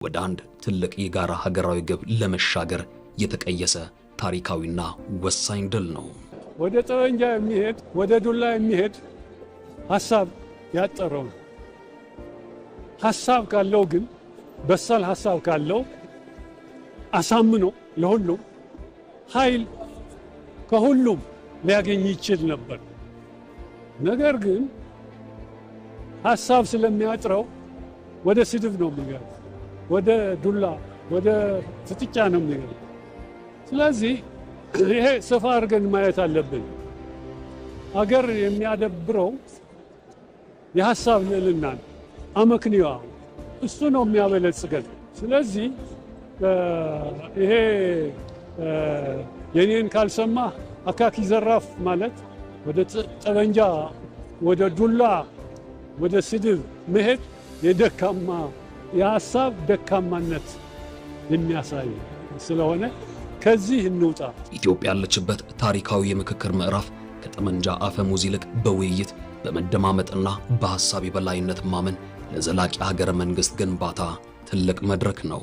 ወደ አንድ ትልቅ የጋራ ሀገራዊ ግብ ለመሻገር የተቀየሰ ታሪካዊና ወሳኝ ድል ነው። ወደ ጠመንጃ የሚሄድ፣ ወደ ዱላ የሚሄድ ሀሳብ ያጠረው ነው። ሀሳብ ካለው ግን፣ በሳል ሀሳብ ካለው አሳምኖ ለሁሉም ኃይል ከሁሉም ሊያገኝ ይችል ነበር። ነገር ግን ሀሳብ ስለሚያጥረው ወደ ስድብ ነው የሚገባ፣ ወደ ዱላ፣ ወደ ፍጥጫ ነው የሚገባ። ስለዚህ ይሄ ሰፋ አድርገን ማየት አለብን። አገር የሚያዳብረው የሀሳብ ልዕልና ነው፣ አመክንዮ እሱ ነው የሚያበለጽገን። ስለዚህ ይሄ የኔን ካልሰማህ አካኪ ዘራፍ ማለት ወደ ጠመንጃ፣ ወደ ዱላ፣ ወደ ስድብ መሄድ የደካማ የሀሳብ ደካማነት የሚያሳይ ስለሆነ ከዚህ እንውጣ። ኢትዮጵያ ያለችበት ታሪካዊ የምክክር ምዕራፍ ከጠመንጃ አፈሙዝ ይልቅ በውይይት፣ በመደማመጥና በሐሳብ የበላይነት ማመን ለዘላቂ ሀገረ መንግስት ግንባታ ትልቅ መድረክ ነው።